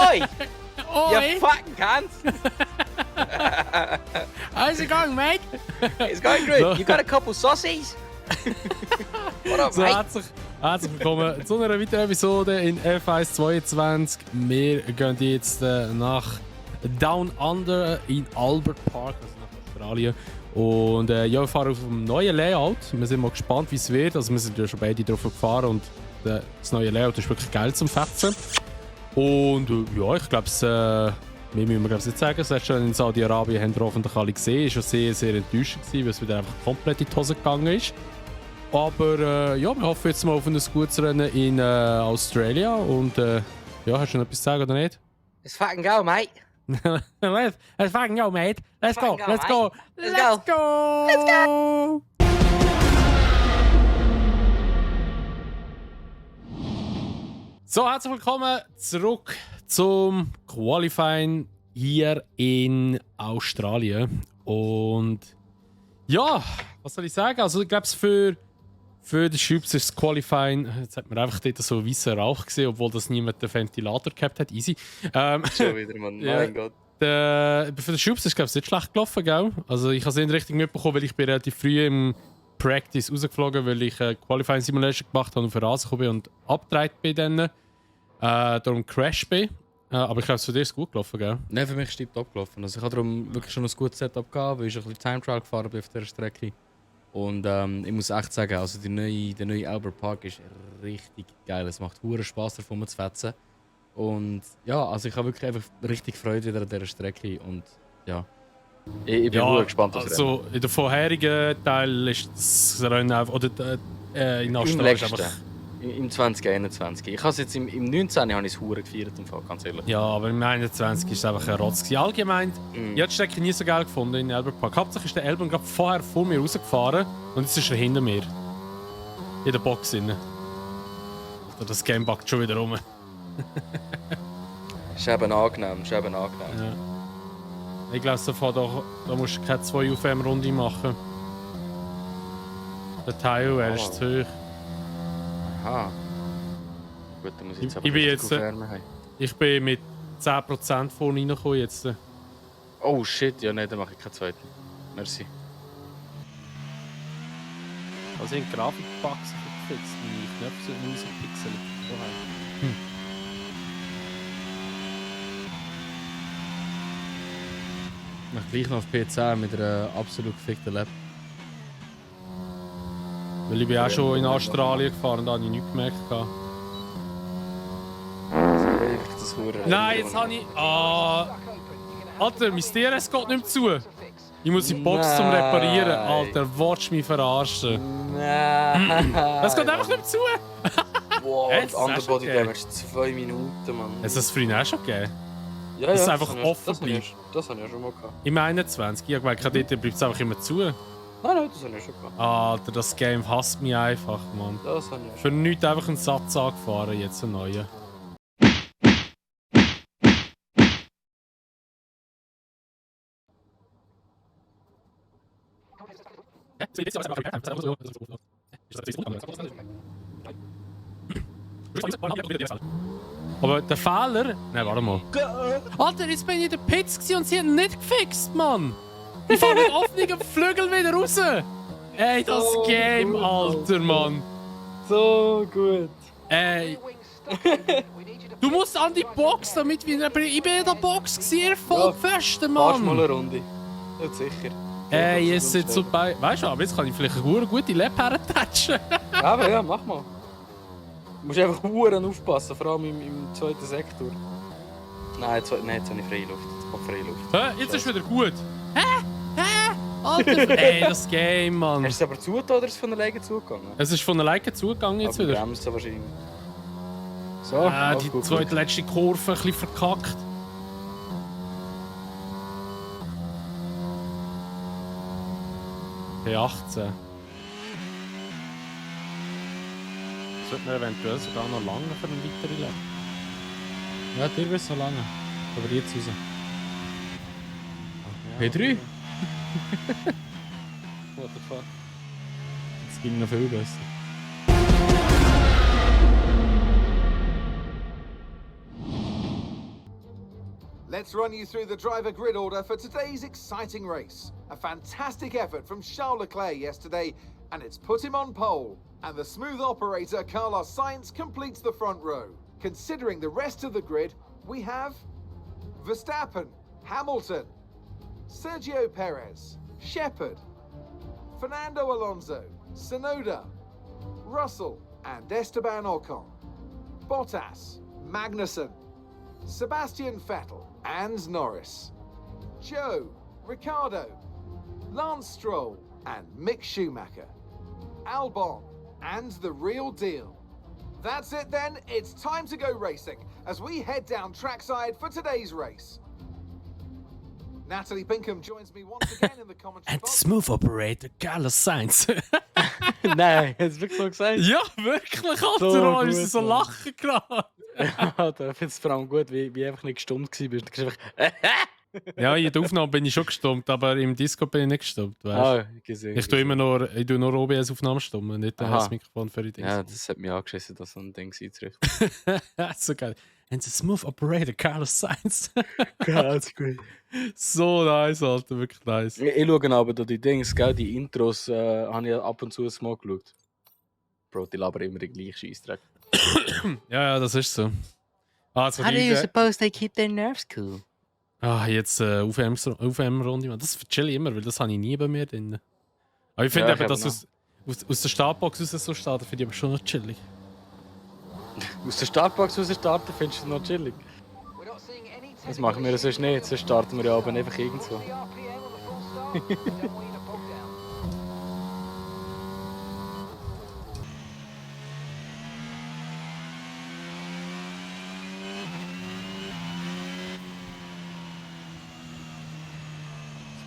Oi! Oi! You fucking cunt! How's it going, mate? It's going good. You got a couple saucies? What up, So, mate? herzlich willkommen zu einer weiteren Episode in F1 22. Wir gehen jetzt nach Down Under in Albert Park, also nach Australien. Und ja, wir fahren auf einem neuen Layout. Wir sind mal gespannt, wie es wird. Also wir sind ja schon beide drauf gefahren und das neue Layout ist wirklich geil zum Fetzen. Und ja, ich glaube, mehr müssen wir nicht sagen. Das letzte in Saudi-Arabien haben wir hoffentlich alle gesehen. Es war schon sehr, sehr enttäuschend, weil es wieder einfach komplett in die Hose gegangen ist. Aber ja, wir hoffen jetzt mal auf ein gutes Rennen in Australien. Und ja, hast du noch etwas zu sagen oder nicht? Let's fucking go, mate. Let's fucking go, mate. Let's go, Fucking go, let's mate. go, Let's go. Let's go! So, herzlich willkommen zurück zum Qualifying hier in Australien. Und ja, was soll ich sagen? Also, ich glaube, für die Schübs ist das Qualifying. Jetzt hat man einfach dort so weißen Rauch gesehen, obwohl das niemand den Ventilator gehabt hat. Easy. Schon wieder, Mann. Ja. Mein Gott. Für den Schubs ist es nicht schlecht gelaufen, gell? Also ich habe es nicht richtig mitbekommen, weil ich bin relativ früh im Practice rausgeflogen, weil ich Qualifying Simulation gemacht habe und auf den Rasen gekommen bin und abgedreht bin dann. Darum Crash bin. Aber ich glaube, für dich ist es gut gelaufen, gell? Nein, für mich ist es top gelaufen. Also ich habe darum wirklich schon ein gutes Setup gehabt, weil ich ein bisschen Time Trial gefahren bin auf dieser Strecke. Und ich muss echt sagen, also der neue Albert Park ist richtig geil. Es macht hure Spaß, davon zu fetzen. Und ja, also ich habe wirklich einfach richtig Freude wieder an dieser Strecke und ja. Ich bin Ja, gespannt, was also in der vorherigen Teil ist das Rennen einfach, oder in Australien ist einfach... Im 2021. Ich habe es jetzt im 19. habe ich es hure gefeiert, im Fall, ganz ehrlich. Ja, aber im 21 ist es einfach ein Rotz gewesen. Allgemein, ich habe die Strecke nie so geil gefunden in Albert Park. Hauptsächlich ist der Elben gerade vorher vor mir rausgefahren und jetzt ist er hinter mir. In der Box drin. Das Game backt schon wieder rum. Ist eben angenehm, ist eben angenehm. Ja. Ich glaube, da musst du keine 2 UFM-Runde machen. Der Teil ist zu hoch. Aha. Gut, dann muss ich jetzt aber Ich bin richtig jetzt, aufwärmen haben. Ich bin mit 10% vorne reingekommen jetzt. Oh shit, ja nein, dann mache ich keinen zweiten. Merci. Also in Grafikbugs gefixt, die Knöpfe sind nicht so pixelig. Ich mache gleich noch auf P10 mit einer absolut gefickten Lab. Weil ich bin auch schon in Australien gefahren, da habe ich nichts gemerkt. Das hure. Nein, jetzt habe ich... Alter, mein DRS geht nicht mehr zu. Ich muss die Box zum Reparieren. Alter, willst du mich verarschen? Nein. Das geht einfach nicht mehr zu. Wow, Jetzt, das das ist Underbody okay. Damage 2 Minuten, Mann. Hat es das früher auch schon gegeben? Ja, dass es ja, einfach habe ich- offen das habe ich- bleibt. Das habe ich ja schon mal gehabt. Im 21. Ich habe gemerkt, dort bleibt es einfach immer zu. Nein, nein, das habe ich schon gehabt. Alter, das Game hasst mich einfach, Mann. Das habe ich Für nichts einfach einen Satz angefahren, jetzt einen neuen. Aber der Fehler... Nein, warte mal. Alter, jetzt bin ich in den Pits und sie haben nicht gefixt, Mann! Ich fahre mit offenen Flügeln wieder raus! Ey, das Game, Alter, Mann! So gut. Ey! Du musst an die Box, damit wir... Ich bin in der Box gewesen, voll gefesselt, Fahrst mal Mann! eine Runde. Ja, sicher. Ey, jetzt sind so bei... Weißt du, aber jetzt kann ich vielleicht eine gute Lap hertatschen. Aber ja, mach mal. Du musst einfach Uhren aufpassen, vor allem im zweiten Sektor. Nein, jetzt habe ich freie Luft. Jetzt kommt freie Luft. Hä? Jetzt ist wieder gut. Hä? Alter, ey, das Game, Mann. Hast du es aber zugetan oder ist es von alleine zugegangen? Es ist von alleine zugegangen jetzt Aber wieder. bremst du wahrscheinlich. So, alles Die gut, zweite letzte Kurve ein bisschen verkackt. P18. Sollte man eventuell sogar noch lange für eine weitere Lap. Ja, dir ist so lange. Aber jetzt raus. Ja. P3? What the fuck? Das ging noch viel besser. Let's run you through the driver grid order for today's exciting race. A fantastic effort from Charles Leclerc yesterday, and it's put him on pole. And the smooth operator Carlos Sainz completes the front row. Considering the rest of the grid, we have Verstappen, Hamilton, Sergio Perez, Shepard, Fernando Alonso, Tsunoda, Russell and Esteban Ocon, Bottas, Magnussen, Sebastian Vettel and Norris, Joe, Ricciardo, Lance Stroll and Mick Schumacher, Albon and the real deal. That's it then, it's time to go racing as we head down trackside for today's race. Natalie Pinkham joins me once again in the commentary And box. Smooth Operator Carlos Sainz. Nein, hast du wirklich so gesagt? Ja, wirklich, Alter. So So gut, ist so Mann. lachen gerade. Alter, ich finde es vor allem gut, wie einfach nicht gestummt warst. Du hast einfach Ja, in der Aufnahme bin ich schon gestummt, aber im Discord bin ich nicht gestummt. Weißt? gesehen. Ich tue immer nur OBS-Aufnahmen stummen, nicht Aha. das Mikrofon für die Dings. Ja, das hat mich angeschissen, dass so ein Ding einzurichten. So geil. And the Smooth Operator Carlos Sainz. Ganz gut. So nice, Alter, wirklich nice. Ich schaue aber da die Dings, gell, die Intros habe ich ab und zu mal geschaut. Bro, die labern immer den gleichen Scheissdreck. Ja, das ist so. Also suppose they keep their nerves cool? jetzt UFM-Runde, man. Das chill ich immer, weil das habe ich nie bei mir drin. Aber ich finde Ja, eben, ich dass aber aus der Startbox raus so starten, finde ich aber schon noch chillig. Aus der Startbox raus starten findest du noch chillig. Das machen wir sonst nicht, sonst starten wir ja aber einfach irgendwo.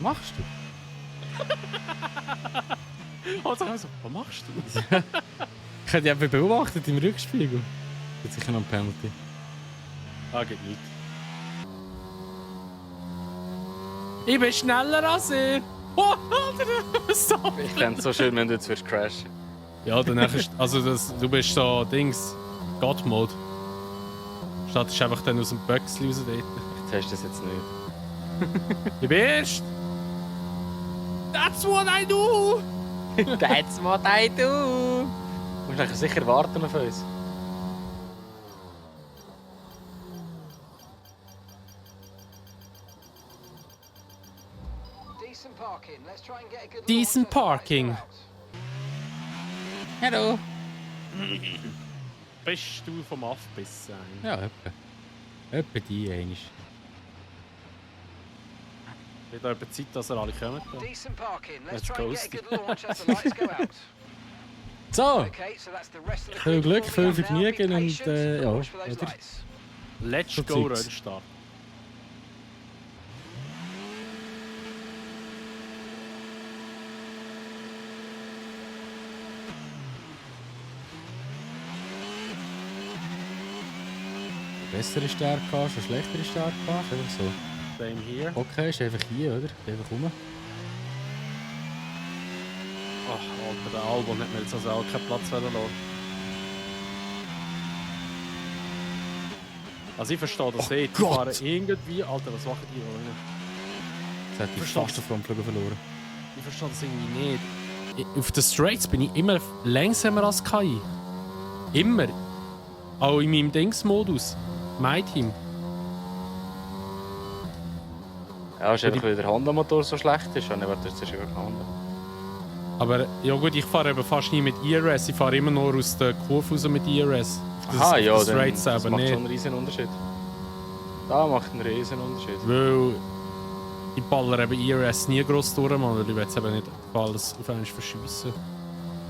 Was machst du? Also, was machst du? Ich hätte dich einfach beobachtet im Rückspiegel. Gibt sicher noch ein Penalty. Geht nicht. Ich bin schneller als ich! Oh, Alter! Stop! Ich fände es so schön, wenn du jetzt crashen. Ja, danach ist. Also, du bist so Dings. God-Mode. Statt ist einfach dann aus dem Böckchen raus dort. Ich teste das jetzt nicht. Ich bin erst! That's what I do! That's what I do! Du musst nachher sicher warten auf uns. Decent parking. Hallo! Bist du vom Affbiss sein? Ja, etwa. Etwa die eigentlich. Wird auch etwa Zeit, dass alle kommen. Da. Decent parking. Let's Let's try and go, get a Steve. good launch as the lights go out. So! Okay, so that's the rest of the Viel grid Glück, forming viel up now. Be Vergnügen und patient, ja, watch for those oder? lights. Let's So go Zeugs. Rennstart. Bessere Stärke hast, eine schlechtere Stärke hast, einfach so. Same here. Okay, ist einfach hier, oder? Ist einfach rum. Ach, Alter, der Albon hat mir jetzt also auch keinen Platz lassen. Also ich verstehe das nicht. Die Gott. fahren irgendwie... Alter, was machen die? Jetzt hat die Verstanden. fast den Frontflügel verloren. Ich verstehe das irgendwie nicht. Auf den Straights bin ich immer langsamer als KI. Immer. Auch in meinem Dingsmodus. My Team. Ja, ist einfach, weil der Honda-Motor so schlecht ist. Und das ist ja gar Honda. Aber ja gut, ich fahre eben fast nie mit ERS. Ich fahre immer nur aus der Kurve raus mit ERS. Aha, ja, das dann, Straights das aber macht nicht. schon einen riesen Unterschied. Da macht einen riesen Unterschied. Weil ich baller eben ERS nie gross durch, Mann, weil ich will jetzt eben nicht alles auf einmal verschiessen.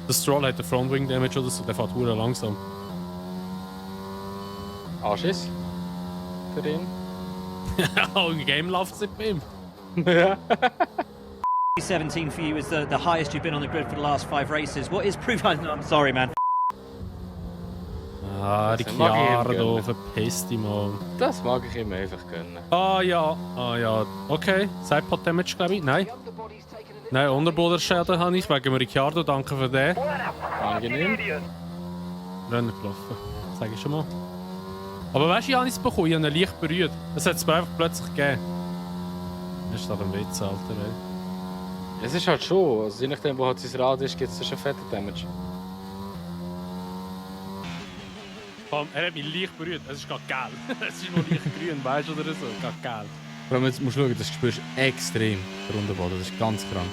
Der Stroll hat den Frontwing Damage oder so, der fährt verdammt langsam. Anschiss? Für ihn? Auch im Game läuft es nicht bei ihm. Ja. 17 for you is the highest you've been on the grid for the last 5 races. What is proof? I'm sorry, man. Ah, die Das mag ich ihm Chiara gönnen. da, verpiss dich mal. Das mag ich ihm einfach gönnen. Ah ja. Okay, Sidepod Damage glaube ich. Nein. Nein, Unterbodenschäden habe ich wegen dem Ricciardo, danke für den. Angenehm. Rennen gelaufen. Sag ich schon mal. Aber weißt du, ich habe es bekommen, ich habe ihn leicht berührt. Es hat es mir einfach plötzlich gegeben. Das ist doch ein Witz, Alter. Ey. Es ist halt schon, also je nachdem, wo halt sein Rad ist, gibt es schon fette Damage. Vor allem, er hat mich leicht berührt. Es ist gerade gelb. Es ist nur leicht grün, weißt du, oder so. Gerade gelb. Vor allem jetzt musst du schauen, das spürst du extrem, der Rundenboden. Das ist ganz krank.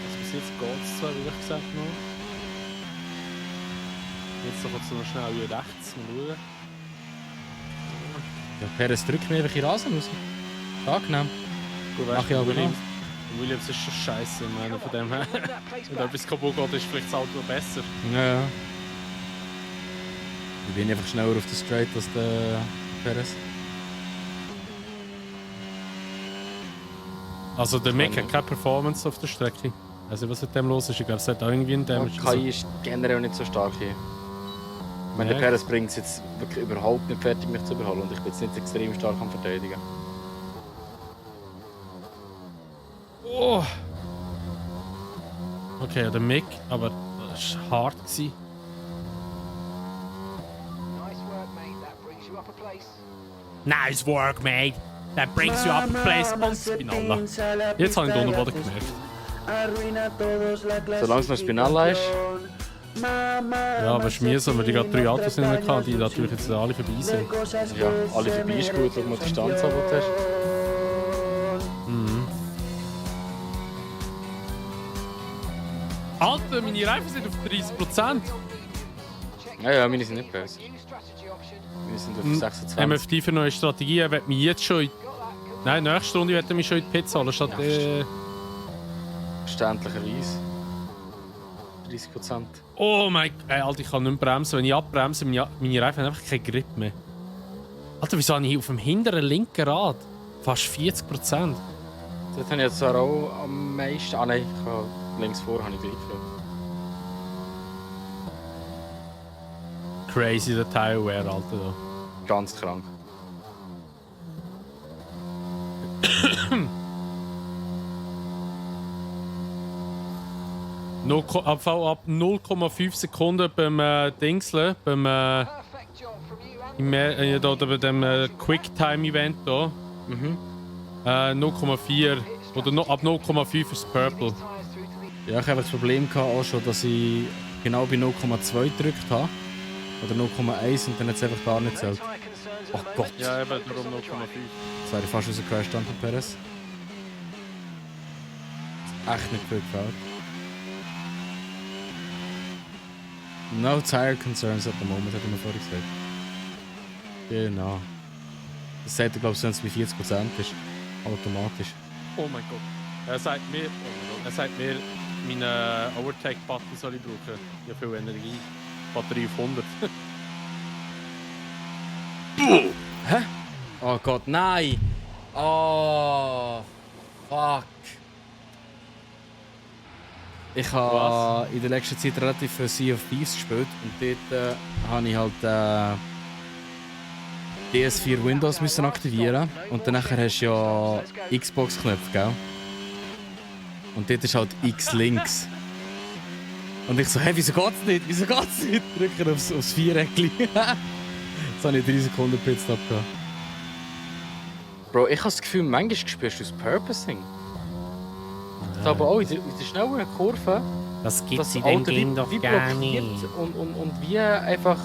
Also bis jetzt geht es zwar, ehrlich gesagt, noch. Jetzt kommt es noch schnell wie rechts. Mal schauen. Ja, Perez drückt mir einfach in den Rasen raus. Angenehm. Gut, Mach ich aber Williams, Williams ist schon scheiße, ich meine, von dem her. Wenn etwas kaputt geht, ist vielleicht das Auto besser. Ja, ja. Ich bin einfach schneller auf der Straight als der Perez. Also der Mick hat keine Performance auf der Strecke. Also was mit dem los ist, ich glaube, es hat auch irgendwie einen Damage. KI ist generell nicht so stark hier. Ich meine, der Ja. Perez bringt es jetzt wirklich überhaupt nicht fertig, mich zu überholen. Und ich bin jetzt nicht extrem stark am Verteidigen. Oh. Okay, der Mick, aber das war hart. Gewesen. Nice work, mate. That brings you up a place. Nice work, mate. That brings you up a place. Und Spinalla. Jetzt habe ich den Unterboden gemerkt. Solange es noch Spinalla ist. Ja, aber es ist mühsam, weil die gerade 3 Autos nicht mehr hatten, die natürlich jetzt alle vorbei sind. Ja, alle vorbei ist gut, schau mal die Distanz an, die du hast. Alter, meine Reifen sind auf 30%. Ja, ja, meine sind nicht besser. New strategy option. Meine sind auf Mhm. 26. MFD für neue Strategie, er wird mich jetzt schon in... Nein, nächste Runde wird er mich schon in die Pizza holen, statt... Verständlicherweise. 30%. Oh mein Gott, Alter, ich kann nicht mehr bremsen. Wenn ich abbremse, meine Reifen haben einfach keinen Grip mehr. Alter, wieso habe ich auf dem hinteren linken Rad fast 40%? Dort habe ich jetzt zwar auch am meisten... Ah nein, ich habe links vor habe ich gleich viel. Crazy, der Tire-Wear, Alter. Da. Ganz krank. Ab 0,5 Sekunden beim Dingsle, beim Perfect job from you and da, bei dem Quicktime-Event hier. Mhm. 0,4 oder ab 0,5 ist Purple. tires through to the Ja, ich habe das Problem gehabt, auch schon, dass ich genau bei 0,2 gedrückt habe. Oder 0,1 und dann hat es einfach gar nicht no gezählt. tire concerns Oh at the Gott. moment. Ja, eben darum 0,5. Jetzt wäre ich fast rausgecrashed an den Perez. Echt nicht viel gefällt. No tire concerns at the moment, hat er mir vorhin gesagt. Genau. Das sagt er, glaube ich, wenn es bei 40% ist. Automatisch. Oh mein Gott. Er sagt mir, meinen Overtake-Button soll ich brauchen. Ja, viel Energie. Batterie auf 100. Hä? Oh Gott, nein! Oh, fuck. Ich habe in der letzten Zeit relativ viel Sea of Thieves gespielt und dort habe ich halt DS4 Windows müssen aktivieren und dann nachher hast du ja Xbox-Knöpfe, gell? Und dort ist halt X links. Und ich so, hey, wieso geht's nicht? Wieso geht's nicht? Drücken aufs Viereckli. Jetzt habe ich 3 Sekunden Pitstop gehabt. Bro, ich habe das Gefühl, manchmal spürst du das Purposing. Aber auch in der schnellen Kurve, Das gibt dass sie das dem Auto Kind doch wie gar blockiert nicht. und wie einfach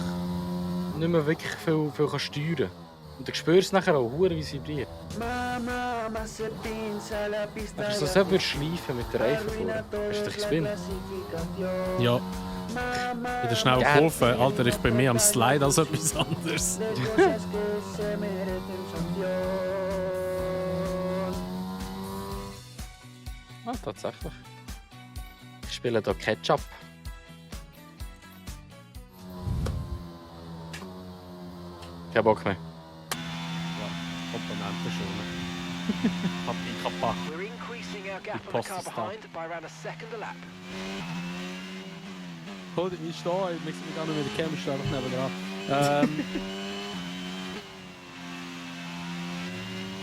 nicht mehr wirklich viel kann steuern. Und du spürst nachher auch, wie es vibriert. Das ist so, als ob wir schleifen mit der Reifen vorne. Hast du dich gespinnt? Ja. In der schnellen Kurve, Alter, ich bin mehr am Slide als etwas anderes. Ja, tatsächlich. Ich spiele hier Ketchup. Kein Bock mehr. Komponenten schon. Kappa. We're increasing our gap on the Post car is done. behind by around a second a lap. Ich stehe, ich mixe mich gar nicht mit der Cam, ich stehe einfach nebenan.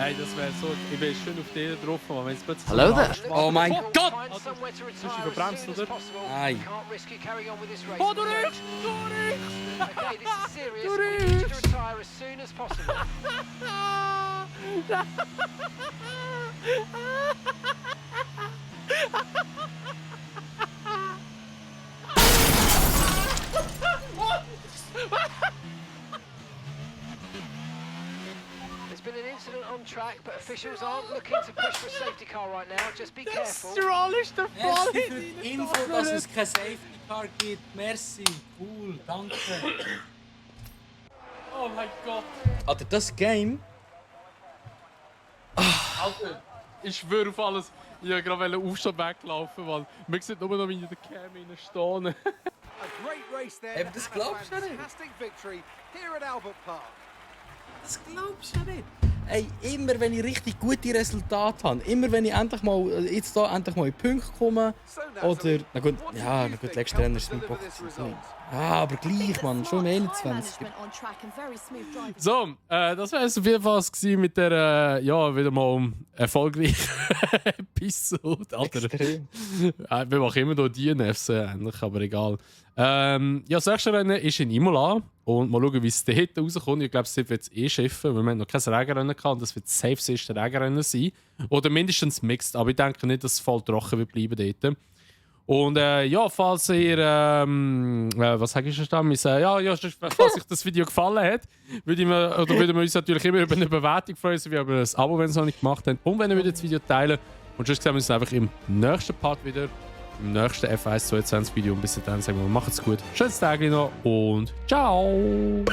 Hey, das wäre so. Ich bin schön auf die drauf, aber wenn es plötzlich. Hallo there. Looks Oh like mein he's Gott! find somewhere to retire you as verbremst, soon as oder? possible. Nein. Can't risk it carrying on with this race. Oh, du nicht! Du nicht! Okay, this is serious. Du We need you nicht! to retire as soon as possible. There's been an incident on track, but officials aren't looking to push for a safety car right now. Just be careful. Stroll ist der Ball Merci für die Info, dass es kein Safety Car gibt. Merci. Cool, danke. Oh mein Gott! Alter, das Game. Alter, ich schwöre auf alles. Ich wollte gerade aufstehen weglaufen, weil man sieht nur noch, wie in der Cam stehen. A great race there. Eben, das and glaubst a du nicht. fantastic victory here at Albert Park. Das glaubst du nicht. Ey, immer wenn ich richtig gute Resultate habe, immer wenn ich endlich mal, jetzt da endlich mal in die Punkte komme, So oder, Natalie, na gut, what ja, did na you gut, think letztes Rennen helped ist mein deliver Bock. this result? Ja, aber gleich, Mann, schon um 21. So, das war es auf jeden Fall gewesen mit der, ja, wieder mal erfolgreichen Episode. Alter, Extrem. wir machen immer noch DNFs ähnlich, aber egal. Ja, das nächste Rennen ist in Imola und mal schauen, wie es dort rauskommt. Ich glaube, es wird jetzt schiffen, weil wir haben noch kein Regenrennen gehabt und das wird das safeste Regenrennen sein. Oder mindestens mixed, aber ich denke nicht, dass es voll trocken wird bleiben dort. Und ja, falls ihr, was sage ich schon damals? Ja, falls euch das Video gefallen hat, würden wir uns natürlich immer über eine Bewertung freuen, sowie über ein Abo, wenn ihr es noch nicht gemacht habt. Und wenn ihr das Video teilen. Und sonst sehen wir uns einfach im nächsten Part wieder, im nächsten F1 22 Video. Und bis dann sagen wir, macht's gut, schönes Tag noch und ciao!